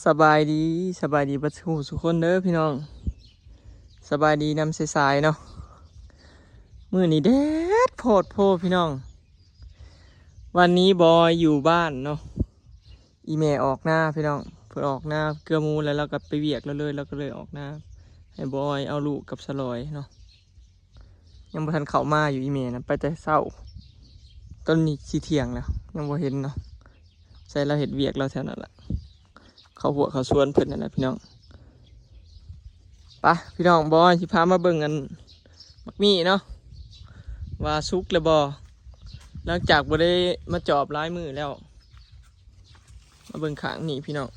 ສະບາຍດີ ສະບາຍດີເບິດສູ່ສູ່ຄົນເດີພີ່ນ້ອງ. ສະບາຍດີຍາມສາຍໆເນາະ. ມື້ນີ້ແດດໂພດໂພພີ່ນ້ອງ. ວັນນີ້ບອຍຢູ່ບ້ານເນາະ. ອີ່ແມ່ອອກນາພີ່ນ້ອງ. ເພິ່ນອອກນາເກືອໝູແລ້ວ ລາວກໍໄປວຽກລາວເລີຍ. ລາວກໍເລີຍອອກນາ ໃຫ້ບອຍເອົາລູກກັບສະຫຼອຍເນາະ. ຍັງບໍ່ທັນເຂົ້າມາຢູ່ ອີ່ແມ່ນະ ໄປແຕ່ເຊົ້າ. ຕອນນີ້ຊິທ່ຽງແລ້ວ ຍັງບໍ່ເຫັນເນາະ. ໃສ່ລາວເຮັດວຽກລາວແຖວນັ້ນລະ. ເຂົ້າຫົວເຂົ້າສວນເພິ່ນນັ້ນແຫຼະພີ່ນ້ອງ. ໄປພີ່ນ້ອງ ບອຍຊິພາມາເບິ່ງອັນໝາກມີ້ເນາະ ວ່າສຸກແລ້ວບໍ່. ຫຼັງຈາກບໍ່ໄດ້ມາຈອບຫຼາຍມື້ແລ້ວ. ມາເບິ່ງຂ້າງນີ້ພີ່ນ້ອງ.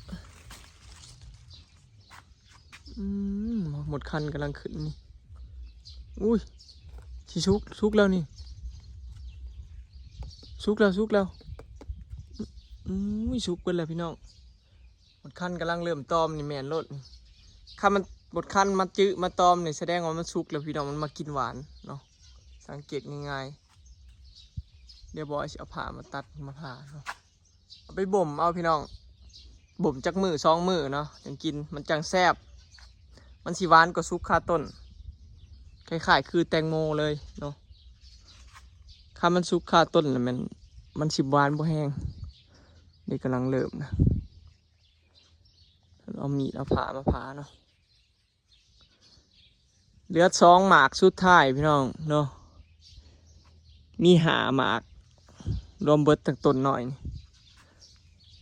ອືມ ໝົດຄັນກຳລັງຂຶ້ນນີ້. ອຸ້ຍ ຊິສຸກ ສຸກແລ້ວນີ້. ສຸກແລ້ວ ສຸກແລ້ວ. ອຸ້ຍ ສຸກເບິດແລ້ວພີ່ນ້ອງ. ໝົດຄັນກຳລັງເລີ່ມຕອມນີ້ແມ່ນໂລດນີ້. ຄັນມັນໝົດຄັນມາຈື່ມາຕອມນີ້ ສະແດງວ່າມັນສຸກແລ້ວພີ່ນ້ອງ. ມັນມາກິນຫວານເນາະ. ສັງເກດງ່າຍໆ. ດຽວບອຍຊິເອົາຜ້າມາຕັດມາຜ່າເນາະ. ເອົາໄປບົ່ມເອົາພີ່ນ້ອງ. ບົ່ມຈັກມື້ສອງມື້ເນາະ ຈັ່ງກິນ ມັນຈັ່ງແຊບ. ມັນຊິຫວານກວ່າສຸກຄາຕົ້ນ ຄ້າຍໆຄືແຕງໂມເລີຍເນາະ. ຄັນມັນສຸກຄາຕົ້ນລະແມ່ນ ມັນຊິຫວານບໍ່ແຮງ. ນີ້ກຳລັງເລີ່ມນະ. ເອົາມີດເອົາພ້າມາຜ່າເນາະ. ເຫຼືອສອງໝາກສຸດທ້າຍພີ່ນ້ອງເນາະ. ມີຫ້າໝາກ ລວມເບິດຕັ້ງຕົ້ນນ້ອຍນີ້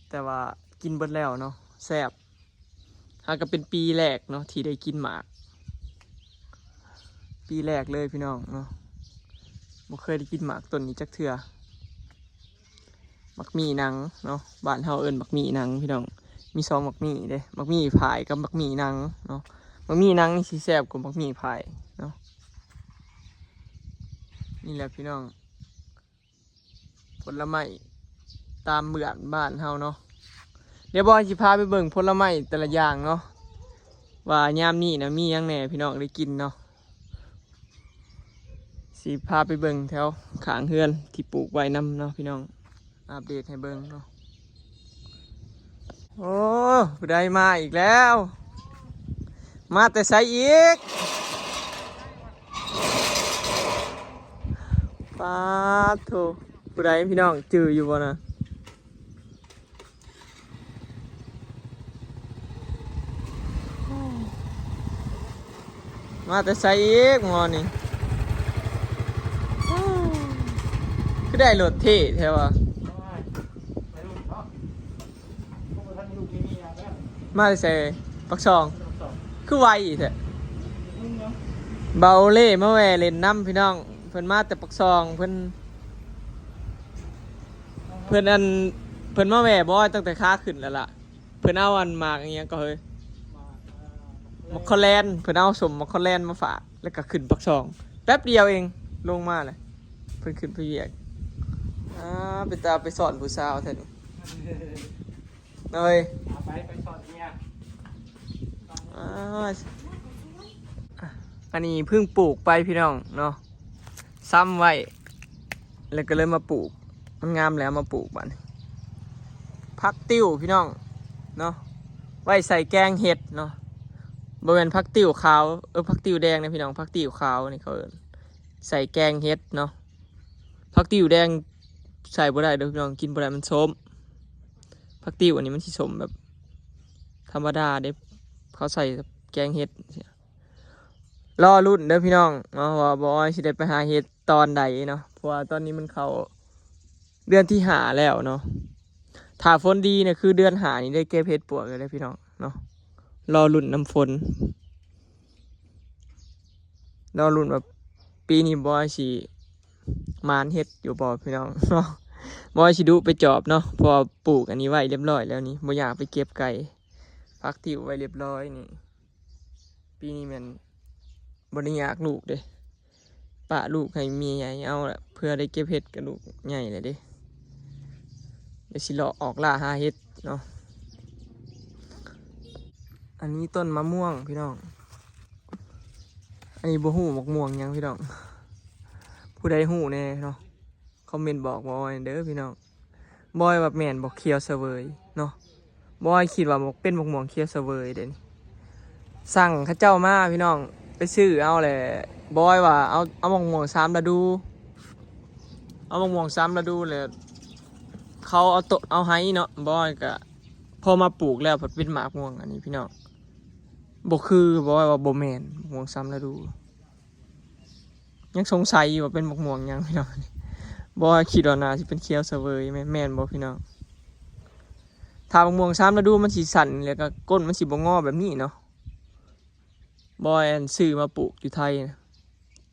ແຕ່ວ່າກິນເບິດແລ້ວເນາະ. ແຊບ. ຫາກະເປັນປີແລກເນາະທີ່ໄດ້ກິນໝາກ. ປີແລກເລີຍພີ່ນ້ອງເນາະ. ບໍ່ເຄີຍໄດ້ກິນໝາກຕົ້ນນີ້ຈັກເທື່ອ. ໝາກມີ້ໜັງເນາະ. ບ້ານເຮົາເອີ້ນໝາກມີ້ໜັງພີ່ນ້ອງ. ມີສອງໝາກມີ້ເດ້ ໝາກມີ້ພາຍກັບໝາກມີ້ໜັງເນາະ. ໝາກມີ້ໜັງນີ້ຊິແຊບກວ່າໝາກມີ້ພາຍເນາະ. ນີ້ແຫຼະພີ່ນ້ອງ ຜົນລະໄມ້ຕາມເບືອນບ້ານເຮົາເນາະ. ດຽວບອຍຊິພາໄປເບິ່ງຜົນລະໄມ້ແຕ່ລະຢ່າງເນາະ ວ່າຍາມນີ້ນະມີຫຍັງແດ່ພີ່ນ້ອງໄດ້ກິນເນາະ. ຊິພາໄປເບິ່ງແຖວຂ້າງເຮືອນທີ່ປູກໄວ້ນຳເນາະພີ່ນ້ອງ. ອັບເດດໃຫ້ເບິ່ງເນາະ. ໂອ້ ຜູ້ໃດມາອີກແລ້ວ. ມາແຕ່ໃສອີກ? ປາດໂທ້ ຜູ້ໃດພີ່ນ້ອງ ຈື່ຢູ່ບໍ່ນະ? ມາແຕ່ໃສອີກໝໍນີ້? ຄືໄດ້ລົດເທ່ແທ້ວະ. ມາແຕ່ໃສ? ປາກຊ່ອງ. ຄືໄວແທ້. ບ່າວໂອເລ່ມາແວ່ຫຼິ້ນນຳພີ່ນ້ອງ. ເພິ່ນມາແຕ່ປາກຊ່ອງ. ເພິ່ນ ເພິ່ນອັນ ເພິ່ນມາແວ່ບອຍຕັ້ງແຕ່ຂາຂຶ້ນແລ້ວລະ. ເພິ່ນເອົາອັນໝາກອີ່ຫຍັງກໍເຮີຍ ໝາກຄອນແລນ. ເພິ່ນເອົາສົ້ມໝາກຄອນແລນມາຝາກ ແລ້ວກໍຂຶ້ນປາກຊ່ອງ ແປັບດຽວເອງ ລົງມາແຫຼະ. ເພິ່ນຂຶ້ນໄປວຽກ. ອ່າ ເປັນຕາໄປສອນຜູ້ສາວແທ້ນີ້. ເອີຍ ເອົາໄປ ໄປສອນເມຍ. ອ່າ ອັນນີ້ເພິ່ງປູກໄປພີ່ນ້ອງເນາະ. ຊ້ຳໄວ້ ແລ້ວກໍເລີຍມາປູກ. ມັນງາມແລ້ວມາປູກບາດນີ້. ຜັກຕິ້ວພີ່ນ້ອງເນາະ ໄວ້ໃສ່ແກງເຫັດເນາະ. ບໍ່ແມ່ນຜັກຕິ້ວຂາວ ເອີ ຜັກຕິ້ວແດງນະພີ່ນ້ອງ. ຜັກຕິ້ວຂາວນີ້ເຂົາເອີ້ນໃສ່ແກງເຫັດເນາະ. ຜັກຕິ້ວແດງໃສ່ບໍ່ໄດ້ເດີພີ່ນ້ອງ ກິນບໍ່ໄດ້ ມັນສົ້ມ. ຜັກຕິ້ວອັນນີ້ມັນຊິສົ້ມແບບທຳມະດາເດ້ ເຂົາໃສ່ແກງເຫັດ. ລໍລຸ້ນເດີພີ່ນ້ອງເນາະ ວ່າບ່າວອອຍຊິໄດ້ໄປຫາເຫັດຕອນໃດເນາະ ເພາະວ່າຕອນນີ້ມັນເຂົ້າເດືອນທີຫ້າແລ້ວເນາະ. ຖ້າຝົນດີນີ້ຄືເດືອນຫ້ານີ້ໄດ້ເກັບເຫັດປວກແລ້ວເດ້ພີ່ນ້ອງເນາະ. ລໍລຸ້ນນຳຝົນ ລໍລຸ້ນວ່າປີນີ້ບ່າວອອຍຊິໝານເຫັດຢູ່ບໍ່ພີ່ນ້ອງເນາະ. ບ່າວອອຍຊິດຸໄປຈອບເນາະ ເພາະວ່າປູກອັນນີ້ໄວ້ຮຽບຮ້ອຍແລ້ວນີ້ ບໍ່ຢາກໄປເກັບໄກ. ຜັກຕິ້ວໄວ້ຮຽບຮ້ອຍນີ້. ປີນີ້ແມ່ນບໍ່ໄດ້ຍາກລູກເດ້ ປະລູກໃຫ້ແມ່ໃຫຍ່ເອົາລະ ເພື່ອໄດ້ເກັບເຫັດກັບລູກໃຫຍ່ແລ້ວເດ້. ດຽວຊິເລາະອອກລ່າຫາເຫັດເນາະ. ອັນນີ້ຕົ້ນມະມ່ວງພີ່ນ້ອງ. ອັນນີ້ບໍ່ຮູ້ໝາກມ່ວງຫຍັງພີ່ນ້ອງ. ຜູ້ໃດຮູ້ແດ່ເນາະ ຄອມເມັນບອກບ່າວອອຍເດີພີ່ນ້ອງ. ບ່າວອອຍວ່າແມ່ນບັກຂຽວສະເຫວີຍເນາະ. ບອຍຄິດວ່າເປັນໝາກມ່ວງຂຽວສະເຫວີຍເດ້ນີ້. ສັ່ງເຂົາເຈົ້າມາພີ່ນ້ອງ ໄປຊື້ເອົາແຫຼະ. ບອຍວ່າເອົາ ເອົາໝາກມ່ວງສາມລະດູ ເອົາໝາກມ່ວງສາມລະດູແຫຼະ ເຂົາເອົາໂຕ ເອົາໄຮເນາະ. ບອຍກະພໍມາປູກແລ້ວພັດເປັນໝາກມ່ວງອັນນີ້ພີ່ນ້ອງ ບໍ່ຄື ບອຍວ່າບໍ່ແມ່ນໝາກມ່ວງສາມລະດູ. ຍັງສົງໄສຢູ່ວ່າເປັນໝາກມ່ວງຫຍັງພີ່ນ້ອງ. ບໍ່ ຄິດວ່າໜ້າຊິເປັນຂຽວສະເຫວີຍ ແມ່ນ ແມ່ນບໍ່ພີ່ນ້ອງ? ຖ້າໝາກມ່ວງສາມລະດູມັນຊິສັ້ນ ແລ້ວກໍກົ້ນມັນຊິບໍ່ງໍແບບນີ້ເນາະ. ບໍ່ ອັນຊື້ມາປູກຢູ່ໄທນະ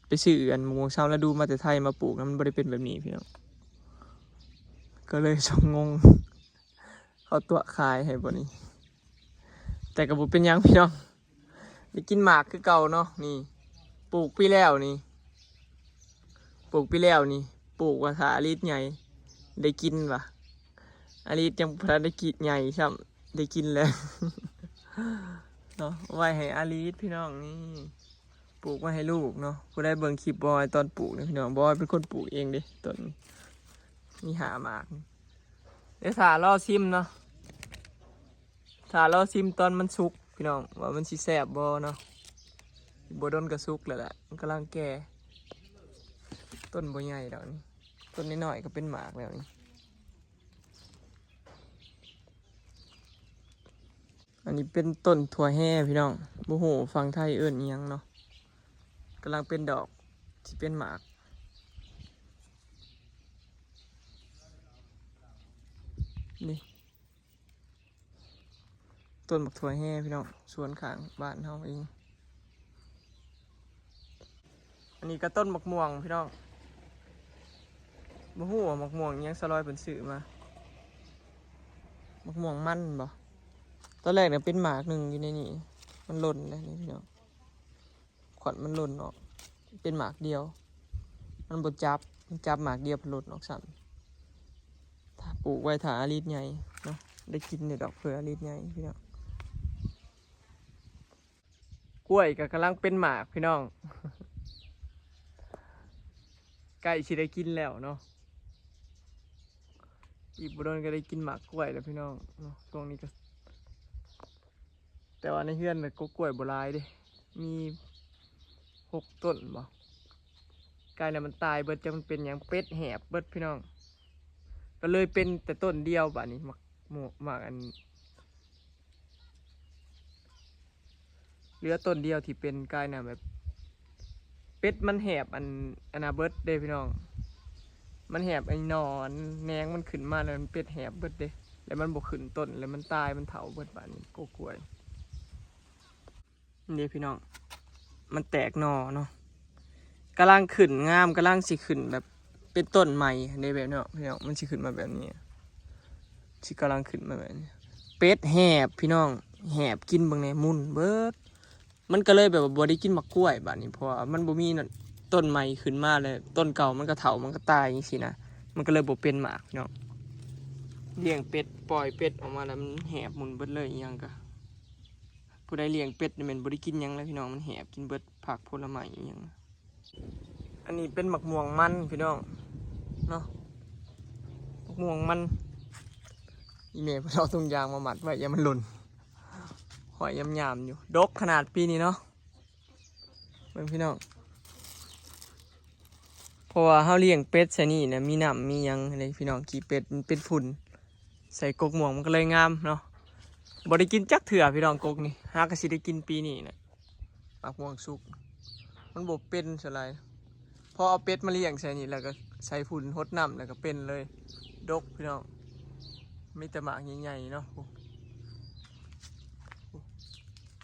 ໄປຊື້ອັນໝາກມ່ວງສາມລະດູມາແຕ່ໄທມາປູກນະ ມັນບໍ່ໄດ້ເປັນແບບນີ້ພີ່ນ້ອງ ກໍເລີຍຊ່ອງງົງ. ເຂົາຕົວະຂາຍໃຫ້ບໍ່ນີ້? ແຕ່ກໍບໍ່ເປັນຫຍັງພີ່ນ້ອງ ໄດ້ກິນໝາກຄືເກົ່າເນາະ. ນີ້ ປູກປີແລ້ວນີ້ ປູກປີແລ້ວນີ້ ປູກວ່າຖ້າອາລິດໃຫຍ່ໄດ້ກິນວ່າ ອາລິດຍັງບໍ່ທັນໄດ້ກິນໃຫຍ່ຊ້ຳ ໄດ້ກິນແລ້ວເນາະ. ໄວ້ໃຫ້ອາລິດພີ່ນ້ອງ ນີ້ ປູກໄວ້ໃຫ້ລູກເນາະ. ຜູ້ໃດເບິ່ງຄລິບບອຍຕອນປູກນີ້ພີ່ນ້ອງ ບອຍເປັນຄົນປູກເອງເດ້ຕົ້ນນີ້ ມີຫ້າໝາກ. ດຽວຖ້າລໍຊິມເນາະ ຖ້າລໍຊິມຕອນມັນສຸກພີ່ນ້ອງ ວ່າມັນຊິແຊບບໍ່ເນາະ. ບໍ່ດົນກໍສຸກແລ້ວແຫຼະ ມັນກຳລັງແກ່. ຕົ້ນບໍ່ໃຫຍ່ດອກນີ້ ຕົ້ນນ້ອຍໆກໍເປັນໝາກແລ້ວນີ້. ອັນນີ້ເປັນຕົ້ນຖົ່ວແຮ່ພີ່ນ້ອງ ບໍ່ຮູ້ຝັ່ງໄທເອີ້ນອີ່ຫຍັງເນາະ. ກຳລັງເປັນດອກ ຊິເປັນໝາກນີ້. ຕົ້ນບັກຖົ່ວແຮ່ພີ່ນ້ອງ ສວນຂ້າງບ້ານເຮົາເອງ. ອັນນີ້ກໍຕົ້ນບັກມ່ວງພີ່ນ້ອງ ບໍ່ຮູ້ວ່າບັກມ່ວງຫຍັງ ສະລອຍເພິ່ນຊື້ມາ ບັກມ່ວງມັນບໍ່. ຕອນແລກນະເປັນໝາກໜຶ່ງຢູ່ໃນນີ້ ມັນຫຼົ່ນແລ້ວນີ້ພີ່ນ້ອງ ຂວັນມັນຫຼົ່ນອອກ ເປັນໝາກດຽວ ມັນບໍ່ຈັບ ມັນຈັບໝາກດຽວພັດຫຼົ່ນອອກຊ້ຳ. ຖ້າປູກໄວ້ຖ້າອາລິດໃຫຍ່ເນາະ ໄດ້ກິນຢູ່ດອກເຜື່ອອາລິດໃຫຍ່ພີ່ນ້ອງ. ກ້ວຍກໍກຳລັງເປັນໝາກພີ່ນ້ອງ ໃກ້ຊິໄດ້ກິນແລ້ວເນາະ ອີກບໍ່ດົນກໍໄດ້ກິນໝາກກ້ວຍແລ້ວພີ່ນ້ອງເນາະ. ຊ່ວງນີ້ກໍ ແຕ່ວ່າໃນເຮືອນນະກົກກ້ວຍບໍ່ຫຼາຍເດ້ ມີຫົກຕົ້ນບໍ່ ໃກ້ແລ້ວມັນຕາຍເບິດ ຈັກມັນເປັນຫຍັງ ເປັດແຫບເບິດພີ່ນ້ອງ. ກໍເລີຍເປັນແຕ່ຕົ້ນດຽວບາດນີ້ ໝາກ ໝາກອັນ ເຫຼືອຕົ້ນດຽວທີ່ເປັນ ກາຍນະແບບ ເປັດມັນແຫບອັນ ອັນນະເບິດເດ້ພີ່ນ້ອງ ມັນແຫບໄອ້ໜໍ່ແໜງມັນຂຶ້ນມາ ແລ້ວເປັດແຫບເບິດເດ້ ແລ້ວມັນບໍ່ຂຶ້ນຕົ້ນ ແລ້ວມັນຕາຍ ມັນເຖົ້າເບິດ. ບາດນີ້ກົກກ້ວຍນີ້ເດ້ພີ່ນ້ອງ ມັນແຕກໜໍ່ເນາະ ກຳລັງຂຶ້ນງາມ ກຳລັງຊິຂຶ້ນແບບເປັນຕົ້ນໃໝ່ເດ້ ແບບເນາະພີ່ນ້ອງ ມັນຊິຂຶ້ນມາແບບນີ້ ຊິກຳລັງຂຶ້ນມາແບບນີ້. ເປັດແຫບພີ່ນ້ອງ ແຫບ ກິນເບິ່ງແດ່ ໝຸ່ນເບິດ. ມັນກໍເລີຍແບບວ່າບໍ່ໄດ້ກິນໝາກກ້ວຍບາດນີ້ ເພາະວ່າມັນບໍ່ມີຕົ້ນໃໝ່ຂຶ້ນມາ ແລ້ວຕົ້ນເກົ່າມັນກໍເຖົ້າ ມັນກໍຕາຍຈັ່ງຊີ້ນະ ມັນກໍເລີຍບໍ່ເປັນໝາກພີ່ນ້ອງ. ລ້ຽງເປັດ ປ່ອຍເປັດອອກມາແລ້ວມັນແຫບໝຸ່ນເບິດເລີຍ ອີ່ຫຍັງກະ ຜູ້ໃດລ້ຽງເປັດນີ້ແມ່ນບໍ່ໄດ້ກິນຫຍັງແລ້ວພີ່ນ້ອງ ມັນແຫບກິນເບິດຜັກຜົນລະໄມ້ອີ່ຫຍັງ. ອັນນີ້ເປັນໝາກມ່ວງມັນພີ່ນ້ອງເນາະ ໝາກມ່ວງມັນ ອີ່ແມ່ເພິ່ນເອົາຖົງຢາງມາມັດໄວ້ ຢ້ານມັນຫຼົ່ນ ຫ້ອຍຍາມໆຢູ່. ດົກຂະໜາດປີນີ້ເນາະ ເບິ່ງພີ່ນ້ອງ ເພາະວ່າເຮົາລ້ຽງເປັດໃສ່ນີ້ນະ ມີນ້ຳມີຫຍັງເດ້ພີ່ນ້ອງ ຂີ້ເປັດມັນເປັນຝຸ່ນໃສ່ກົກມ່ວງ ມັນກໍເລີຍງາມເນາະ. ບໍ່ໄດ້ກິນຈັກເທື່ອພີ່ນ້ອງ ກົກນີ້ ຫາກໍຊິໄດ້ກິນປີນີ້ນະ ໝາກມ່ວງສຸກ ມັນບໍ່ເປັນສ່ວນຫຼາຍ. ພໍເອົາເປັດມາລ້ຽງໃສ່ນີ້ ແລ້ວກໍໃສ່ຝຸ່ນ ຫົດນ້ຳ ແລ້ວກໍເປັນເລີຍ. ດົກພີ່ນ້ອງ ມີແຕ່ໝາກໃຫຍ່ໆເນາະ ໂອ້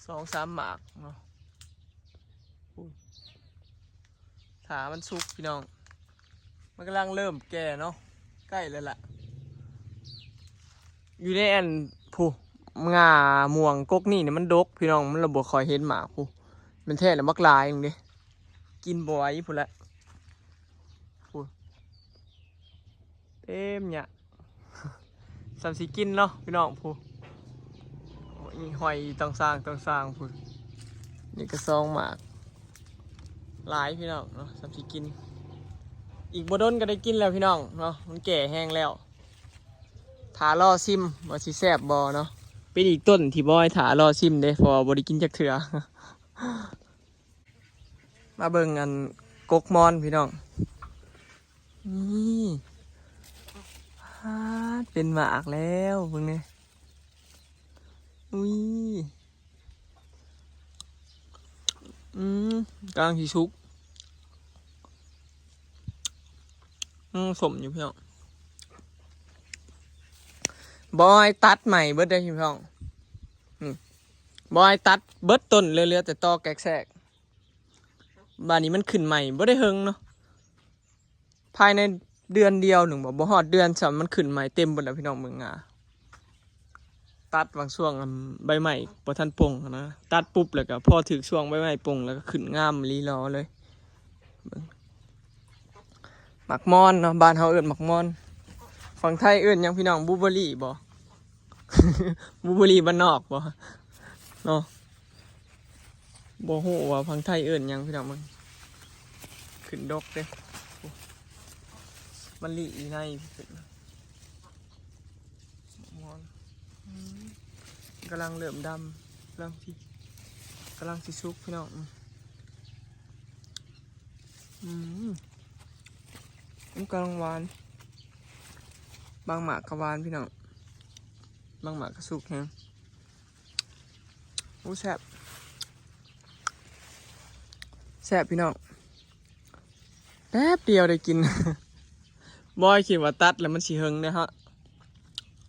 ສອງສາມໝາກເນາະ. ຖ້າມັນສຸກພີ່ນ້ອງ ມັນກຳລັງເລີ່ມແກ່ເນາະ ໃກ້ແລ້ວລະ. ຢູ່ໃນອັນຜູ້ ງ່າມ່ວງກົກນີ້ນີ້ມັນດົກພີ່ນ້ອງ ມັນລະບໍ່ຄ່ອຍເຫັນໝາກຜູ້ ມັນແທ້ລະບັກຫຼາຍໜຶ່ງເດ້ ກິນບໍ່ໄຫວພຸ້ນລະ ຜູ້ ເຕັມຫຍ້າ ສ່ຳຊິກິນເນາະພີ່ນ້ອງ ຜູ້ ໂອ້ຍ ຫ້ອຍຕ່າງຊ່າງຕ່າງຊ່າງພຸ້ນ. ນີ້ກໍສອງໝາກ ຫຼາຍພີ່ນ້ອງເນາະ ສ່ຳຊິກິນ ອີກບໍ່ດົນກໍໄດ້ກິນແລ້ວພີ່ນ້ອງເນາະ ມັນແກ່ແຮງແລ້ວ. ຖ້າລໍຊິມວ່າຊິແຊບບໍ່ເນາະ ປັນອີກຕົ້ນທີ່ບໍ່ໃຫ້ຖ້າລໍຊິມເດ້ ເພາະວ່າບໍ່ໄດ້ກິນຈັກເທື່ອ. ມາເບິ່ງອັນກົກມອນພີ່ນ້ອງ ນີ້ ປາດ ເປັນໝາກແລ້ວ ເບິ່ງແດ່ ອຸ້ຍ ອືມ ກຳລັງຊິສຸກ ຍັງສົ້ມຢູ່ພີ່ນ້ອງ ບໍ່ໃຫ້ຕັດໃໝ່ເບິດເດ້ພີ່ນ້ອງ ນີ້ ບໍ່ໃຫ້ຕັດເບິດຕົ້ນເລີຍ ເຫຼືອແຕ່ຕໍແກກແຊກ ບາດນີ້ມັນຂຶ້ນໃໝ່ບໍ່ໄດ້ເຫິງເນາະ ພາຍໃນເດືອນດຽວໜຶ່ງບໍ ບໍ່ຮອດເດືອນຊ້ຳ ມັນຂຶ້ນໃໝ່ເຕັມເບິດແລ້ວພີ່ນ້ອງ ເບິ່ງງາ ຕັດບາງຊ່ວງ ອັນ ໃບໄມ້ບໍ່ທັນປົ່ງຫັ້ນນະ ຕັດປຸບແລ້ວກໍພໍຖືກຊ່ວງໃບໄມ້ປົ່ງ ແລ້ວກໍຂຶ້ນງາມອີ່ຫຼີຫຼໍ່ເລີຍ ເບິ່ງ ໝາກມອນເນາະ ບ້ານເຮົາເອີ້ນໝາກມອນ ຝັ່ງໄທເອີ້ນຫຍັງພີ່ນ້ອງ ບລູເບີຣີບໍ? ບລູເບີຣີບ້ານນອກບໍເນາະ ບໍ່ຮູ້ວ່າຝັ່ງໄທເອີ້ນຫຍັງພີ່ນ້ອງ ເບິ່ງ ຂຶ້ນດົກເດ້ ມະລິຢູ່ໃນຂຶ້ນ ໝາກມອນ ອືມ ກຳລັງເລີ່ມດຳ ກຳລັງຊິ ກຳລັງຊິສຸກພີ່ນ້ອງ ອືມ ອືມ ມັນກຳລັງຫວານ ບາງໝາກກໍຫວານພີ່ນ້ອງ ບາງໝາກກໍສຸກແຮງ ໂອ້ ແຊບ ແຊບພີ່ນ້ອງ ແປັບດຽວໄດ້ກິນ ບອຍຄິດວ່າຕັດແລ້ວມັນຊິເຫິງເດ້ ເຮົາ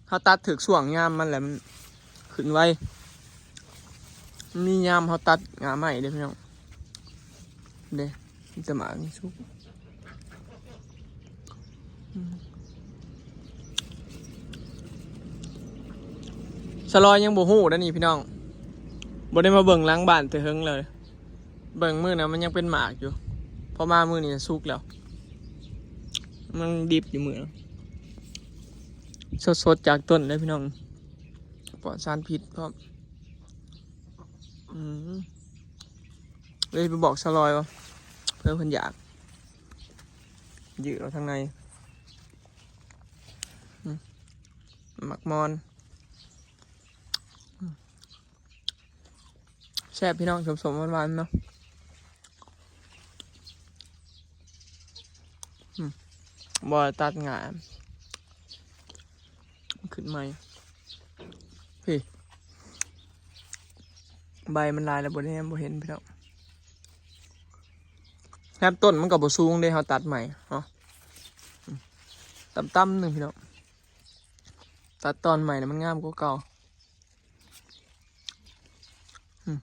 ເຮົາຕັດຖືກຊ່ວງຍາມມັນແຫຼະ ມັນຂຶ້ນໄວ ມັນມີຍາມເຮົາຕັດງ່າໄມ້ເດ້ພີ່ນ້ອງ ເດ້ ມີແຕ່ໝາກນີ້ສຸກ ອືມ ສະລອຍຍັງບໍ່ຮູ້ເດ້ນີ້ພີ່ນ້ອງ ບໍ່ໄດ້ມາເບິ່ງຫຼັງບ້ານແຕ່ເຫິງແລ້ວ ເບິ່ງມື້ນັ້ນມັນຍັງເປັນໝາກຢູ່ ພໍມາມື້ນີ້ສຸກແລ້ວ ມັນດິບຢູ່ມື້ນັ້ນ ສົດໆຈາກຕົ້ນເລີຍພີ່ນ້ອງ ປອດສານພິດພ້ອມ ອືມ ເລີຍໄປບອກສະລອຍວ່າ ເພື່ອເພິ່ນຢາກ ຢືດເອົາທາງໃນ ອືມ ໝາກມອນ ອືມ ແຊບພີ່ນ້ອງ ສົ້ມໆຫວານໆເນາະ ອືມ ບໍ່ຕັດງ່າຍ ຂຶ້ນໃໝ່ ພີ້ ໃບມັນຫຼາຍແລ້ວ ບໍ່ໄດ້ ບໍ່ເຫັນພີ່ນ້ອງ ແຮມຕົ້ນມັນກໍບໍ່ສູງເດ້ ເຮົາຕັດໃໝ່ເນາະ ອືມ ຕ່ຳໆໜຶ່ງພີ່ນ້ອງ ຕັດຕອນໃໝ່ແລ້ວມັນງາມກວ່າເກົ່າ ອືມ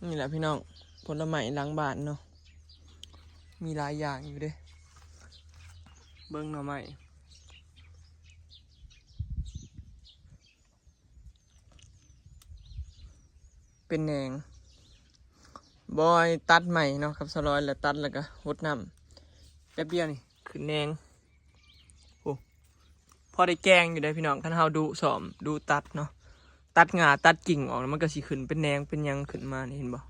ນີ້ແຫຼະພີ່ນ້ອງ ຜົນລະໄມ້ຫຼັງບ້ານເນາະ ມີຫຼາຍຢ່າງຢູ່ເດ້ ເບິ່ງໜໍ່ໄມ້ ເປັນແໜງ ບອຍຕັດໃໝ່ເນາະ ກັບສະລອຍ ແລ້ວຕັດແລ້ວກໍຫົດນ້ຳ ແປັບດຽວນີ້ຂຶ້ນແໜງ ໂອ້ ພໍໄດ້ແກງຢູ່ເດ້ພີ່ນ້ອງ ຄັນເຮົາດຸຊ້ອມ ດຸຕັດເນາະ ຕັດງ່າຕັດກິ່ງອອກ ມັນກໍຊິຂຶ້ນເປັນແໜງເປັນຫຍັງຂຶ້ນມານີ້ ເຫັນບໍ່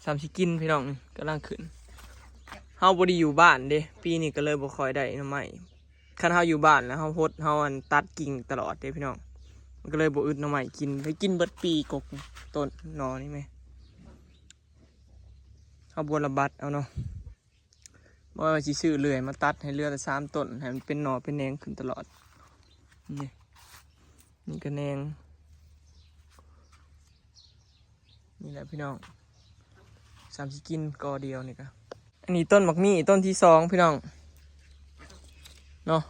ສ່ຳຊິກິນພີ່ນ້ອງ ກຳລັງຂຶ້ນ ເຮົາບໍ່ໄດ້ຢູ່ບ້ານເດ້ ປີນີ້ກໍເລີຍບໍ່ຄ່ອຍໄດ້ໜໍ່ໄມ້ ຄັນເຮົາຢູ່ບ້ານແລ້ວເຮົາຫົດ ເຮົາອັນຕັດກິ່ງຕະຫຼອດເດ້ພີ່ນ້ອງ ມັນກໍເລີຍບໍ່ອຶດໜໍ່ໄມ້ກິນ ໄດ້ກິນເບິດປີ ກົກຕົ້ນໜໍ່ນີ້ແມ ເຮົາບໍ່ລະບັດເອົາເນາະ ບໍ່ວ່າຊິຊື້ເລື່ອຍມາຕັດໃຫ້ເຫຼືອແຕ່ສາມຕົ້ນ ໃຫ້ມັນເປັນໜໍ່ເປັນແໜງຂຶ້ນຕະຫຼອດ ນີ້ ນີ້ກໍແໜງ ນີ້ແຫຼະພີ່ນ້ອງ ສ່ຳຊິກິນກໍດຽວນີ້ກະ ອັນນີ້ຕົ້ນໝາກມີ້ຕົ້ນທີສອງພີ່ນ້ອງເນາະ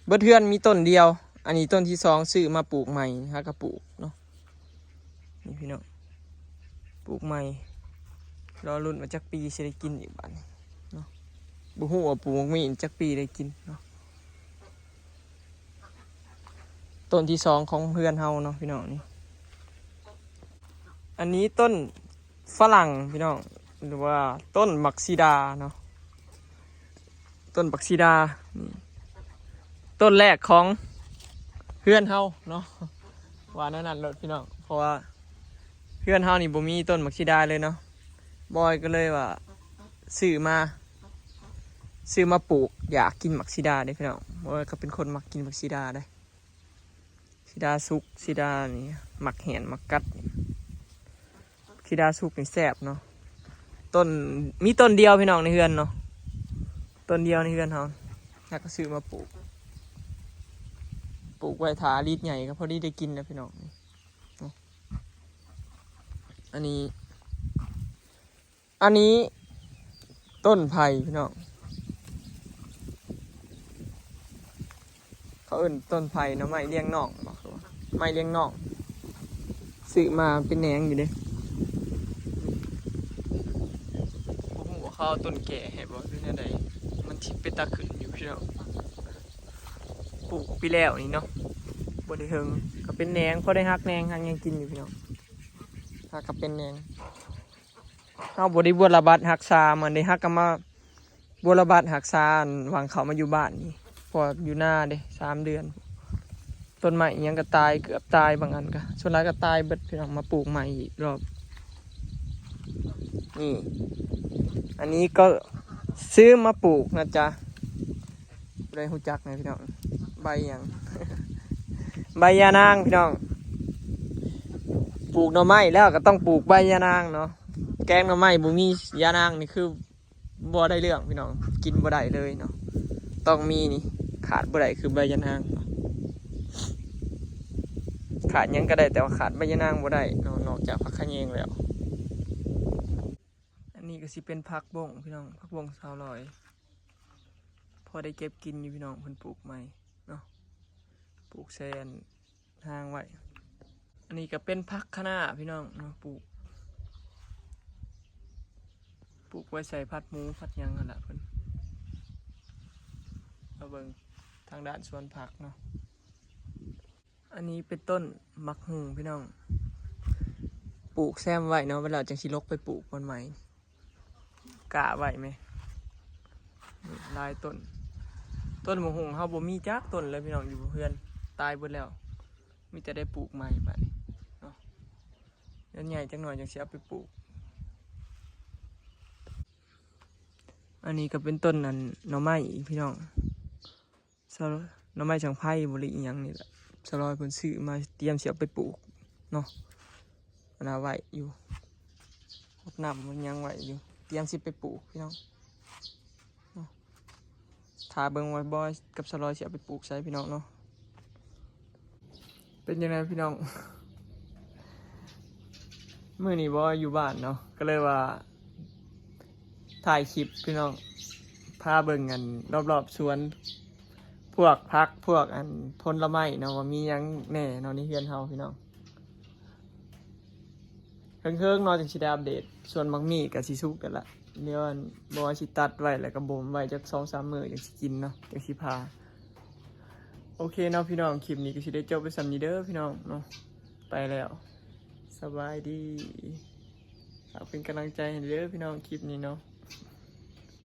ເບິດເຮືອນມີຕົ້ນດຽວ ອັນນີ້ຕົ້ນທີສອງ ຊື້ມາປູກໃໝ່ ຫາກະປູກເນາະ ນີ້ພີ່ນ້ອງ ປູກໃໝ່ ລໍລຸ້ນວ່າຈັກປີຊິໄດ້ກິນອີກບາດນີ້ເນາະ ບໍ່ຮູ້ວ່າປູກໝາກມີ້ຈັກປີໄດ້ກິນເນາະ. ຕົ້ນທີສອງຂອງເຮືອນເຮົາເນາະພີ່ນ້ອງນີ້ ອັນນີ້ຕົ້ນຝຣັ່ງພີ່ນ້ອງ ຫຼືວ່າຕົ້ນບັກຊີດາເນາະ ຕົ້ນບັກຊີດາ ນີ້ ຕົ້ນແລກຂອງເຮືອນເຮົາເນາະ ວ່າແນວນັ້ນໂລດພີ່ນ້ອງ ເພາະວ່າເຮືອນເຮົານີ້ບໍ່ມີຕົ້ນບັກຊີດາເລີຍເນາະ ບອຍກໍເລີຍວ່າຊື້ມາ ຊື້ມາປູກ ຢາກກິນໝາກສີດາເດ້ພີ່ນ້ອງ. ໂອ້ຍ ກໍເປັນຄົນມັກກິນໝາກສີດາເດ້. ສີດາສຸກ ສີດານີ້ ໝາກແຫ້ນ ໝາກກັດນີ້ ສີດາສຸກນີ້ແຊບເນາະ. ຕົ້ນ ມີຕົ້ນດຽວພີ່ນ້ອງໃນເຮືອນເນາະ ຕົ້ນດຽວໃນເຮືອນເຮົາ ເຮົາກໍຊື້ມາປູກ ປູກໄວ້ຖ້າລີດໃຫຍ່ກໍພໍດີໄດ້ກິນແລ້ວພີ່ນ້ອງ. ອັນນີ້ ອັນນີ້ຕົ້ນໄຜ່ພີ່ນ້ອງ ເຂົາເອີ້ນຕົ້ນໄຜ່ເນາະ ໄມ້ລຽງນ້ອງບໍ ຄືວ່າໄມ້ລຽງນ້ອງ ຊື້ມາເປັນແໜງຢູ່ເດ້. ບໍ່ຮູ້ວ່າເຂົາເອົາຕົ້ນແກ່ໃຫ້ບໍ່ ຫຼືແນວໃດ ມັນຊິເປັນຕາຂຶ້ນຢູ່ພີ່ນ້ອງ. ປູກປີແລ້ວນີ້ເນາະ ບໍ່ໄດ້ເຖິງ ກໍເປັນແໜງ ພໍໄດ້ຫັກແໜງ ຫັກຫຍັງກິນຢູ່ພີ່ນ້ອງ. ຫາກໍເປັນແໜງ ເຮົາບໍ່ໄດ້ບົວລະບັດຮັກສາມັນເດ້ ເຮົາກໍມາບົວລະບັດຮັກສາ ອັນຫວ່າງເຂົ້າມາຢູ່ບ້ານນີ້ ເພາະວ່າຢູ່ນາເດ້ ສາມເດືອນ ຕົ້ນໄມ້ອີ່ຫຍັງກໍຕາຍ ເກືອບຕາຍ ບາງອັນກໍ ສ່ວນຫຼາຍກໍຕາຍເບິດພີ່ນ້ອງ. ມາປູກໃໝ່ອີກລອບນີ້ ອັນນີ້ກໍຊື້ມາປູກນະຈ໊ະ. ຜູ້ໃດຮູ້ຈັກແດ່ພີ່ນ້ອງ ໃບຫຍັງ ໃບຢານາງພີ່ນ້ອງ. ປູກໜໍ່ໄມ້ແລ້ວກໍຕ້ອງປູກໃບຢານາງເນາະ ແກງໜໍ່ໄມ້ບໍ່ມີຢານາງນີ້ຄືບໍ່ໄດ້ເລື່ອງພີ່ນ້ອງ ກິນບໍ່ໄດ້ເລີຍເນາະ. ຕ້ອງມີນີ້ ຂາດບໍ່ໄດ້ຄືໃບຢານາງ. ຂາດຫຍັງກໍໄດ້ ແຕ່ວ່າຂາດໃບຢານາງບໍ່ໄດ້ເນາະ ນອກຈາກຜັກຂະແຍງແລ້ວ. ອັນນີ້ກໍຊິເປັນຜັກບົ້ງພີ່ນ້ອງ ຜັກບົ້ງສາວລອຍ ພໍໄດ້ເກັບກິນຢູ່ພີ່ນ້ອງ ເພິ່ນປູກໃໝ່ເນາະ ປູກແຊນຮາງໄວ້. ອັນນີ້ກໍເປັນຜັກຄະນ້າພີ່ນ້ອງເນາະ ປູກ ປູກໄວ້ໃສ່ຜັດໝູຜັດຫຍັງຫັ້ນລະເພິ່ນ. ມາເບິ່ງທາງດ້ານສວນຜັກເນາະ. ອັນນີ້ເປັນຕົ້ນໝາກຫຸ່ງພີ່ນ້ອງ ປູກແຊມໄວ້ເນາະ ເວລາຈັ່ງຊິລົກໄປປູກບ່ອນໃໝ່ ກ້າໄວ້ແມະ ຫຼາຍຕົ້ນ. ຕົ້ນໝາກຫຸ່ງເຮົາບໍ່ມີຈັກຕົ້ນເລີຍພີ່ນ້ອງ ຢູ່ເຮືອນຕາຍເບິດແລ້ວ ມີແຕ່ໄດ້ປູກໃໝ່ບາດນີ້ເນາະ. ດຽວໃຫຍ່ຈັກໜ່ອຍຈັ່ງຊິເອົາໄປປູກ. ອັນນີ້ກໍເປັນຕົ້ນອັນໜໍ່ໄມ້ອີກພີ່ນ້ອງ ສະ ໜໍ່ໄມ້ສັງໄພບໍ ຫຼືອີ່ຫຍັງນີ້ແຫຼະ ສະລອຍເພິ່ນຊື້ມາ ຕຽມຊິເອົາໄປປູກເນາະ. ອັນນາໄວ້ຢູ່ ຫົດນ້ຳຫົດຫຍັງໄວ້ຢູ່ ຕຽມຊິໄປປູກພີ່ນ້ອງເນາະ. ຖ້າເບິ່ງວ່າບອຍກັບສະລອຍຊິເອົາໄປປູກໃສພີ່ນ້ອງເນາະ. ເປັນຈັ່ງໃດພີ່ນ້ອງ ມື້ນີ້ບໍ່ຢູ່ບ້ານເນາະ ກໍເລີຍວ່າຖ່າຍຄລິບພີ່ນ້ອງ ພາເບິ່ງອັນລອບໆສວນ ພວກຜັກ ພວກອັນຜົນລະໄມ້ເນາະ ວ່າມີຫຍັງແດ່ເນາະໃນເຮືອນເຮົາພີ່ນ້ອງ. ເຫິງໆເນາະ ຈັ່ງຊິໄດ້ອັບເດດ. ສ່ວນໝາກມີ້ກໍຊິສຸກແລ້ວລະ ດຽວອັນ ບໍ່ວ່າຊິຕັດໄວ້ ແລ້ວກໍບົ່ມໄວ້ຈັກສອງສາມມື້ຈັ່ງຊິກິນເນາະ ຈັ່ງຊິຜ່າ. ໂອເຄເນາະພີ່ນ້ອງ ຄລິບນີ້ກໍຊິໄດ້ຈົບໄປສ່ຳນີ້ເດີພີ່ນ້ອງເນາະ. ໄປແລ້ວ ສະບາຍດີ ຝາກເປັນກຳລັງໃຈໃຫ້ເດີພີ່ນ້ອງ ຄລິບນີ້ເນາະ.